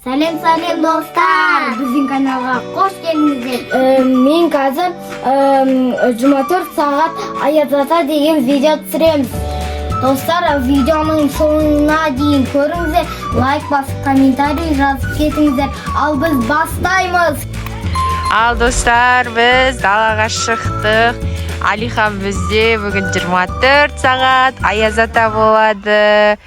Сәлем, сәлем, достар! Біздің каналға қош келдіңіздер. Мен қазір 24 сағат Аяз ата деген видео түсіреміз. Достар, видеоның соңына дейін көріңіздер, лайк басып, комментарий жазып кетіңіздер. Ал біз бастаймыз. Ал, достар, біз далаға шықтық. Алихан бізде бүгін 24 сағат Аяз ата болады.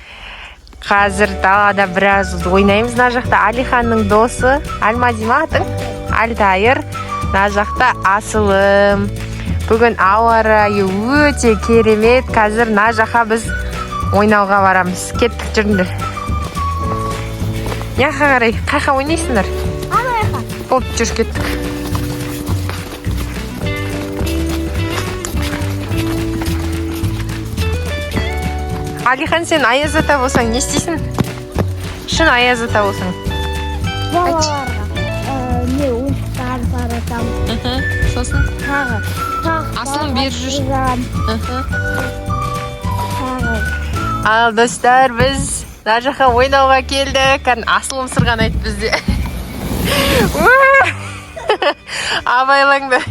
Қазір далада біраз ойнаймыз. Мына жақта Алиханның досы Альмади ма атың? Альтайыр. Мына жақта Асылым. Бүгін ауа райы өте керемет. Қазір мына жаққа біз ойнауға барамыз. Кеттік, жүріңдер. Мына жаққа қарай қай жаққа ойнайсыңдар? Болды, жүр, кеттік. Алихан, сен Аяз ата болсаң, не істейсің? Шын Аяз ата болсаң. Балаларға не ойыншықтар таратамын. Сосын? Тағы Асылым, бері жүр. Тағы. Ал, достар, біз мына жаққа ойнауға келдік. Кәдімгі Асылым сырғанайды бізде. Абайлаңдар.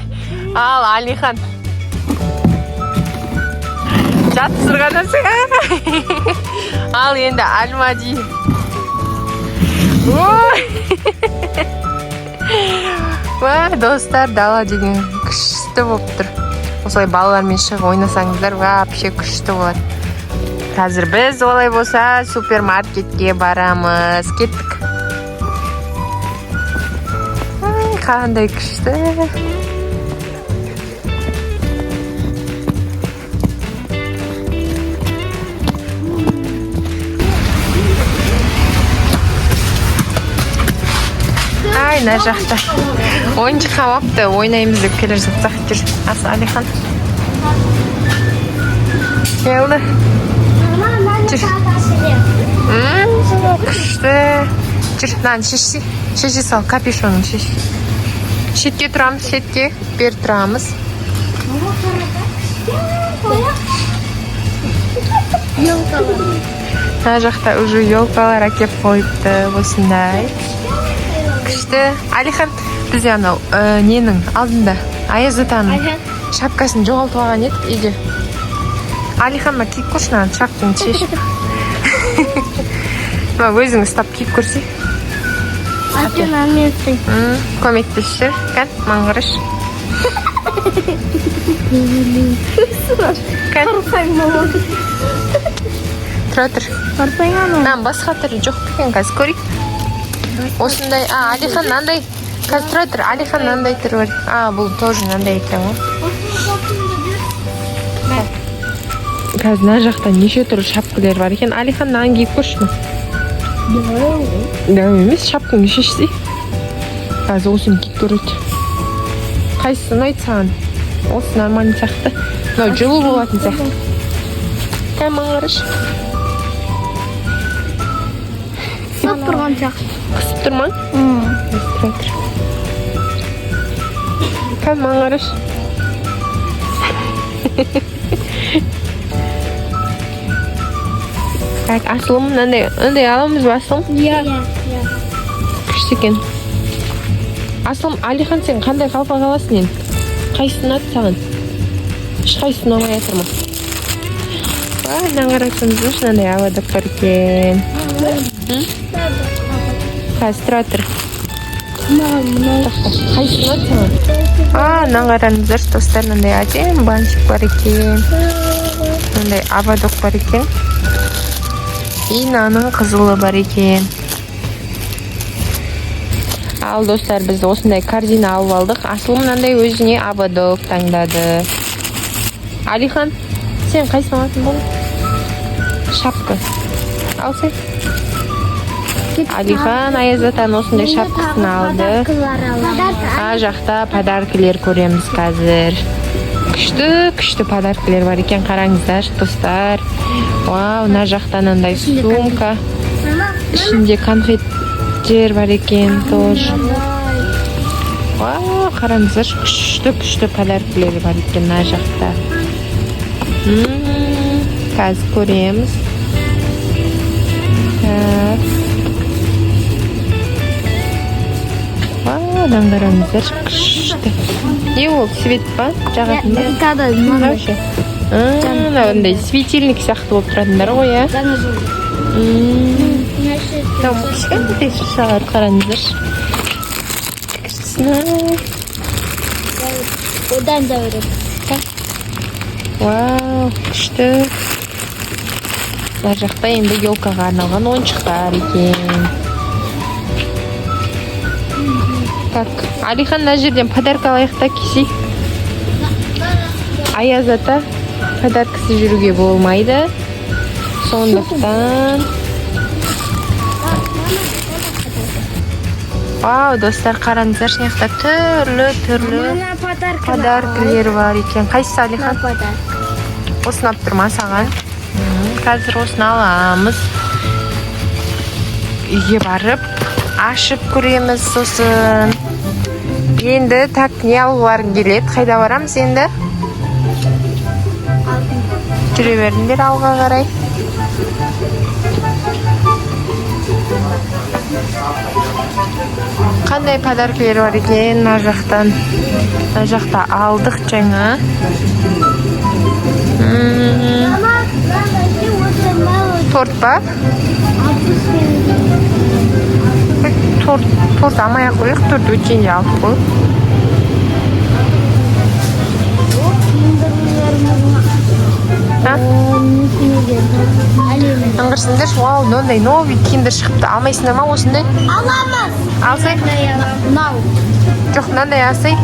Ал, Алихан. Жатып сырғанасың. Ал енді Альмади. Ой! Уа, достар, дала деген күшті болып тұр. Осылай балалармен шығып ойнасаңыздар, вообще күшті болады. Қазір біз олай болса супермаркетке барамыз. Кеттік. Ай, қандай күшті. Ай, мына жақта ойыншық алыпты, ойнаймыз деп келе жатсақ. Жүр, Ас, Алихан. Келді. Жүр. Күшті. Жүр, мынаны шешсе. Шеше сал, капюшонын шеш. Шетке тұрамыз, шетке. Бері тұрамыз. Мына жақта уже елкалар әкеп қойыпты осындай. Күшті. Алихан, бізде анау ненің алдында Аяз атаның шапкасын жоғалтып алған едік үйде. Алихан, ма, киіп көрші мынаны, шапкаңды шешіп. Ма, өзің ұстап киіп көрсей. Мен істеймін. Көмектесші. Кән, маған қарашы. Кән, тұра тұр. Мынаның басқа түрі жоқ па екен, қазір көрейік. Осындай, а, Алихан, мынандай. Қазір, тұра тұр, Алихан, мынандай түрі бар. А, бұл тоже мынандай екен ғой. Қазір мына жақта неше түрлі шапкалар бар екен. Алихан, мынаны киіп көрші. Дәу емес, шапкаңды шешсей. Қазір осыны киіп көреді. Қайсысы ұнайды саған? Осы нормальный сияқты. Мынау жылы болатын сияқты. Кән, маған қарашы. Қысып тұрған сияқты. Қысып тұр ма? Тұра тұр. Кән, маған қарашы. Так, Асылым, мынандай, мынандай аламыз ба, Асылым? Иә. Күшті екен. Асылым, Алихан, сен қандай қалпақ аласың енді? Қайсысы ұнады саған? Ешқайсысы ұнамай жатыр ма? Ай, мынаны қарасаңыздаршы, мынандай ободок бар екен. Қазір, тұра тұр. Маған мынау. Қайсысы ұнады саған? А, мынаны қараңыздаршы, достар, мынандай әдемі бантик бар екен. Мынандай ободок бар екен. И мынаның қызылы бар екен. Ал, достар, біз осындай корзина алып алдық. Асыл мынандай өзіне ободок таңдады. Алихан, сен қайсысын алатын болдың? Шапка. Ал сен. Алихан Аяз атаның осындай шапкасын алды. Ар жақта подаркілер көреміз қазір. Күшті, күшті подаркілер бар екен, қараңыздаршы, достар. Вау, мына жақта мынандай сумка. Ішінде конфеттер бар екен тоже. Вау, қараңыздаршы, күшті, күшті подаркілер бар екен мына жақта. Қазір көреміз. Так. Мынаны қараңыздаршы, күшті. Не ол, свет па жағатын ба? Тағы Мынау ше? Мынандай светильник сияқты болып тұратындар ғой, иә. Жаңа жыл. Мынау кішкентай шыршаларды қараңыздаршы. Күштісін. Одан да өрек. Вау, күшті. Мына жақта енді елкаға арналған ойыншықтар екен. Так, Алихан, мына жерден подарка алайық та кисей. Аяз ата подаркасыз жүруге болмайды. Сондықтан. Вау, достар, қараңыздаршы, мына жақта түрлі-түрлі Мына подарка. Подаркілер бар екен. Қайсысы, Алихан? Подарка. Осыны алып тұр ма саған? Қазір осыны аламыз. Үйге барып ашып көреміз сосын. Енді так, не алғыларың келеді? Қайда барамыз енді? Жүре беріңдер алға қарай. Қандай подаркілер бар екен мына жақтан? Мына жақта алдық жаңа. Мама, мама, осы Торт па? Торт, торт алмай ақ қояйық, торт өткенде алдық қой. А? Аңғырсыңдаршы, вау, мынандай новый киндер шығыпты. Алмайсыңдар ма осындай? Аламыз. Алсай. Мынау. Жоқ, мынандай алсай.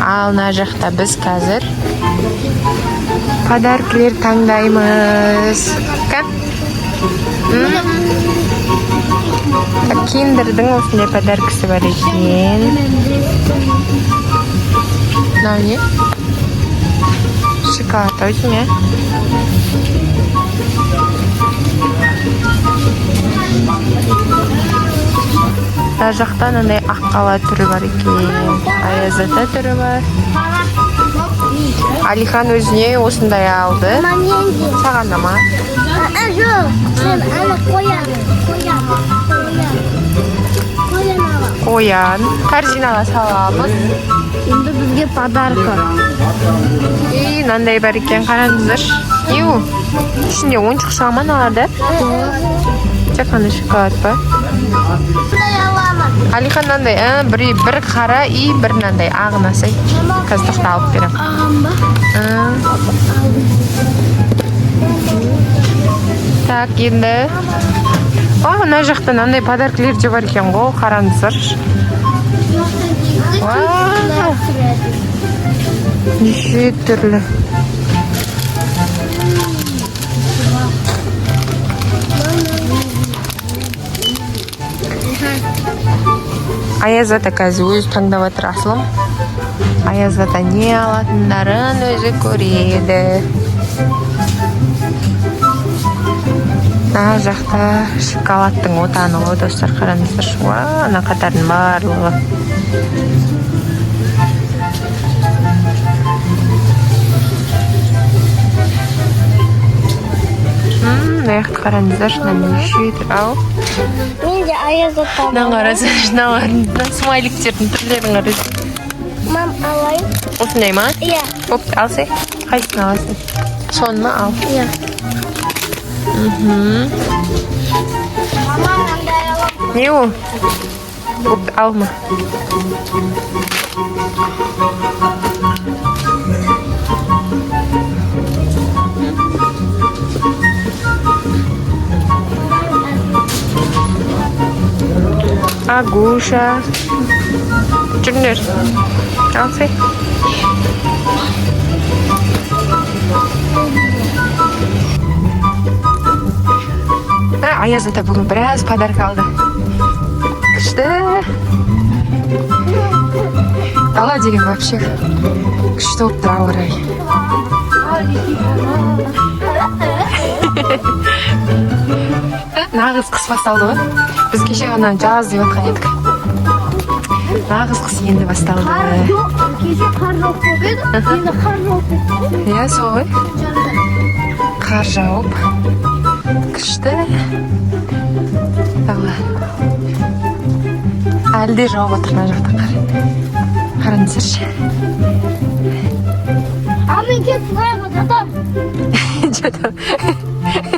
Ал мына жақта біз қазір подаркілер таңдаймыз. Кән? Так, киндердің осындай подаркісі бар екен. Мынау не? Шоколад ау деймін, иә? Мына жақта мынандай аққала түрі бар екен. Аяз ата түрі бар. Алихан өзіне осындай алды. Саған да ма? Жоқ, сен ана қоян. Қоян. Қоян. Қоян ала. Қоян. Корзинаға саламыз. Енді бізге подарка. И мынандай бар екен, қараңыздаршы. Не ол? Ішінде ойыншық шыға ма мыналарда? Тек қана шоколад па? Мындай аламын. Алихан мынандай, бір қара и бір мынандай ағын алсай. Қазір тоқта, алып беремін. Ағам ба? Так, енді. О, мына жақта мынандай подаркілер де бар екен ғой, қараңыздаршы. Вау! Неше түрлі. Аяз ата қазір өзі таңдап жатыр, асылым. Аяз ата не алатындарын өзі көреді. Мына жақта шоколадтың отаны ғой, достар, қараңыздаршы. Уа, ана қатардың барлығы. Мына жақты қараңыздаршы, мына неше түрлі. Ау. Мен де аяз ата. Мынаны қарасаңшы, мыналардың, мына смайликтердің түрлерін қарасаңшы. Мам, алайын. Осындай ма? Иә. Бопты, алсай. Қайсысын аласың? Соны ма? Ал. Иә. Мама, мынандай аламын. Не ол? Бопты, алма. Агуша. Жүріңдер. Алсай. А, Аяз ата бүгін біраз подарка алды. Күшті. Дала деген вообще күшті болып тұр ауа райы. Нағыз қыс басталды ғой. Біз кеше ғана жаз деп жатқан едік. Нағыз қыс енді басталды. Қар жоқ, кеше қар жоқ болып еді, енді қар жоқ кетті. Иә, сол ғой. Қар жауып. Күшті. Дала. Әлі де жауып жатыр мына жақта қар. Қараңыздаршы. А мен кетіп қоямын, жатамын. Жатамын.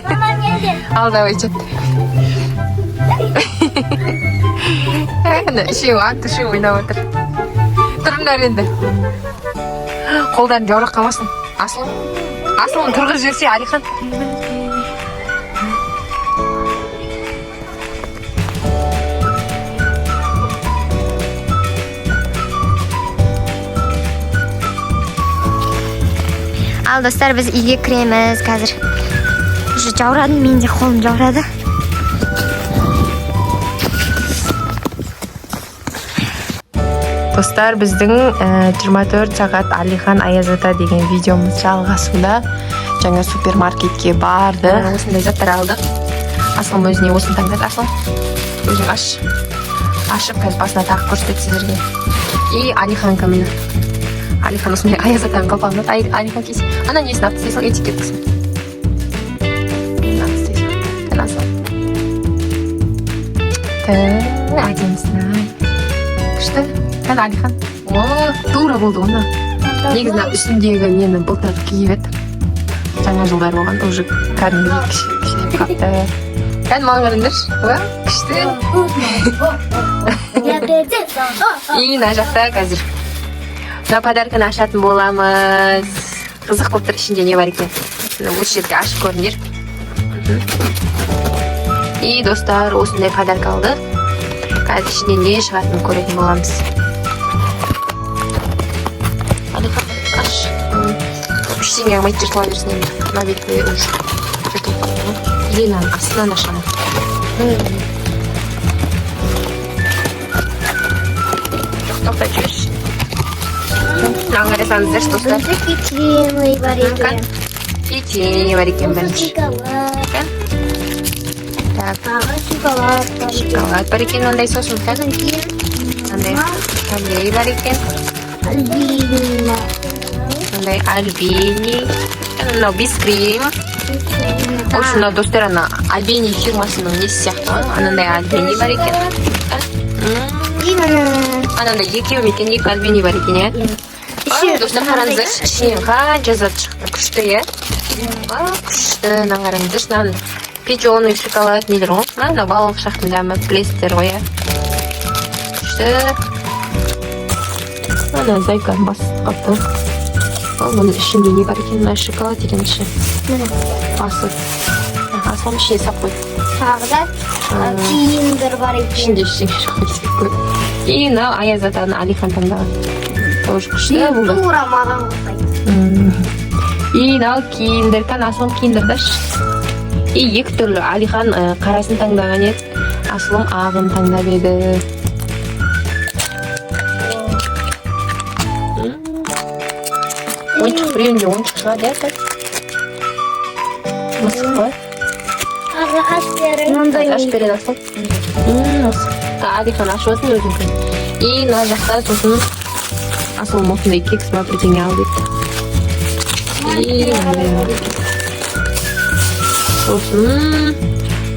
Мама, менде. Ал, давай, жат. Ана үшеуі ат, үшеуі ойнап отыр. Тұрыңдар енді. Қолдарын жаурап қалмасын. Асылым, Асылым, тұрғызып жіберсе, Алихан. Ал, достар, біз үйге кіреміз қазір. Уже жаурадым, мен де қолым жаурады. Достар, біздің 24 сағат Алихан Аяз ата деген видеомыз жалғасуда. Жаңа супермаркетке барды, осындай заттар алдық. Асылым өзіне осыны таңдады. Асылым, өзің аш, ашып, қазір басына тағып көрсетеді сіздерге. И Алиханка, міне, Алихан осындай Аяз атаның қалпағын алды. Алихан, кисе. Ана несін алып тастай сал, этикеткасын алып тастай сал. Кәне, Асылым. Тә, әдемісің ай, күшті. Кәне, Алихан. О, тура болды ғой мына. Негізі мына үстіндегі нені былтыр киіп еді, жаңа жылдар болған, уже кәдімгідей кішірейіп қалыпты. Кәне, маған қараңдаршы. Уа, күшті. И мына жақта қазір мына подарканы ашатын боламыз. Қызық болып тұр, ішінде не бар екен. Мына осы жерге ашып көріңдер. И, достар, осындай подарка алдық. Қазір ішінен не шығатынын көретін боламыз. Алихан, аш. Ештеңе алмайды, жыртыла берсін енді. Мына беті уже жыртылып қалды ғой. Или мынаның астынан ашамын. Жоқ, тоқтай жүрші. Мынаны қарасаңыздаршы, достар. Печенье бар екен. Печенье бар екен бірінші. Шоколад. Так. Тағы шоколад бар екен. Шоколад бар екен мынандай. Сосын Содан кейін мынандай конвей бар екен. Альбина. Мынандай Альбини, мынау Бискрим. В общем, мынау, достар, ана Альбини фирмасының несі сияқты ғой. Анандай Альбини бар екен. И міне. Анандай екеу ме екен, екі Альбини бар екен, иә. Ай, достар, қараңыздаршы, ішінен қанша зат шықты. Күшті, иә. А, күшті. Мына қараңыздаршы, мынаның печеный шоколад нелер ғой. Мына балалық шақтың дәмі, білесіздер ғой, иә. Күшті. Ана зайканың басы қалыпты. Ал бұның ішінде не бар екен? Мына шоколад екен іші. Міне. Басы. Асылым, ішіне салып қой. Тағы да киімдер бар екен. Ішінде ештеңе жоқ екен. И мынау Аяз атаны Алихан таңдаған. Тоже күшті болды. Тура маған ұқсайды. И мынау киімдер. Кәне, Асылым, киімдерді аш. И екі түрлі. Алихан қарасын таңдаған еді, Асылым ағын таңдап еді. Ойыншық, біреуінде ойыншық шығады, иә. Так, мысық қой. Тағы аш берің. Қазір ашып береді Асылым. Мысық. Алихан ашып алсын өзінікін. И мына жақта сосын Асылым осындай кекс па, бірдеңе алып еді. И мынандай алып еді. Сосын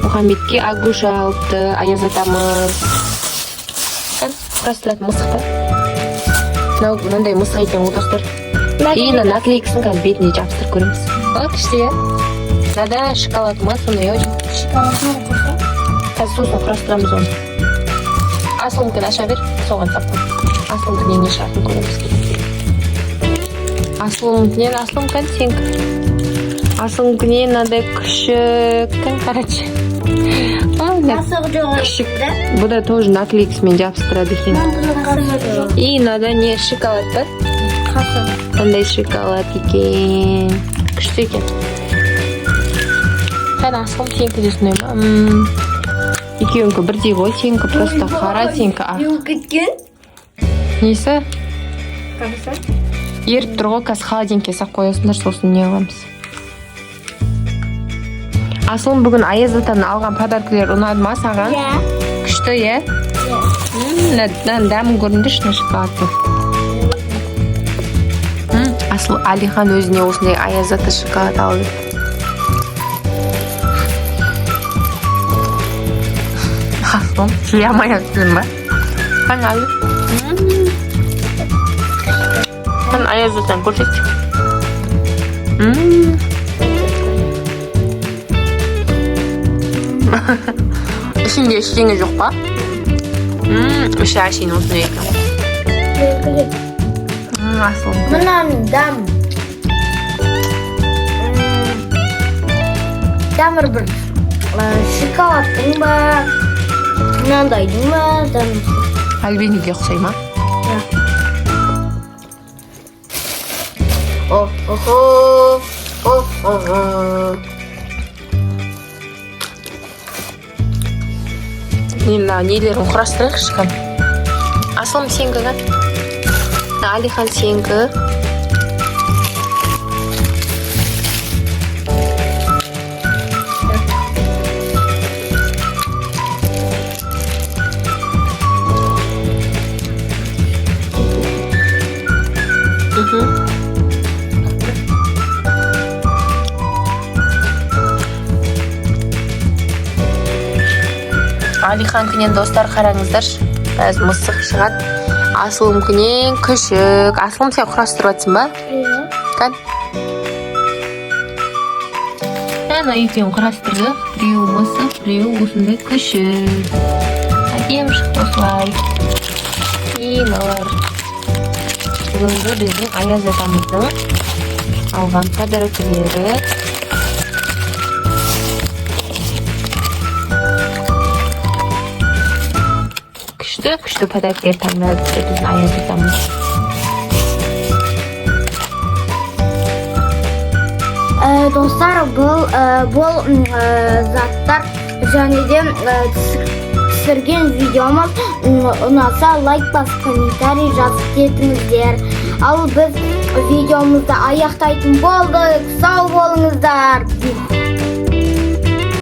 Мұхаммедке Агуша алыпты Аяз атамыз. Кәне, құрастыратын мысық па мынау? Мынандай мысық екен ғой, достар. И мына наклейкасын қазір бетіне жабыстырып көреміз. О, күшті, иә. Мынада шоколад ма сондай, иә. Қазір сосын құрастырамыз оны. Асылымкін аша бер, соған салып қой. Асылымкінен не шығатынын көреміз. Асылымкінен, Асылым, кәне, сенікі. Асылымкінен мынандай күшік. Кәне, қарашы. А, мына Мысық жоқ. Күшік. Бұл да тоже наклейкасымен жабыстырады екен. И мынада не, шоколад па? Қандай шоколад екен? Күшті екен. Кәне, Асылым, сенікі де сондай ма? Екеуінікі бірдей ғой. Сенікі просто қара, сенікі ақ. Жоқ кеткен. Несі еріп тұр ғой. Қазір холодильникке салып қоясыңдар, сосын не қыламыз. Асылым, бүгін Аяз атаның алған подаркілері ұнады ма саған? Иә. Күшті, иә. Мынаның дәмін көріңдерші, мына шоколадтың. Асыл, Алихан өзіне осындай Аяз ата шоколад алып еді. Асылым, жей алмай жатсың ба? Қане, Али. Қане, Аяз атаны көрсетші. Ішінде ештеңе жоқ па? Іші әшейін осындай екен. Асыл. Мынаның дәм. Дәмі бір шоколадтың ба, мынандайдың ба дәмі. Альбиниге ұқсай ма? Иә. О-хо-хо, о-хо-хо. Не, мына нелерін құрастырайықшы, кән. Асылым, сенікі кән. Алихан, сенікі. Алиханкінен, достар, қараңыздаршы, қазір мысық шығады. Асылымкінен күшік. Асылым, сен құрастырып жатсың ба? Иә. Кән, ана екеуін құрастырдық: біреуі мысық, біреуі осындай күшік. Әдемі шықты осылай. И мыналар бүгінгі біздің Аяз атамыздың алған подаркілері. Күшті, күшті подаркілер таңдады біздің Аяз атамыз. Достар, бұл заттар және де түсірген видеомыз ұнаса, лайк басып, комментарий жазып кетіңіздер. Ал біз видеомызды аяқтайтын болдық. Сау болыңыздар.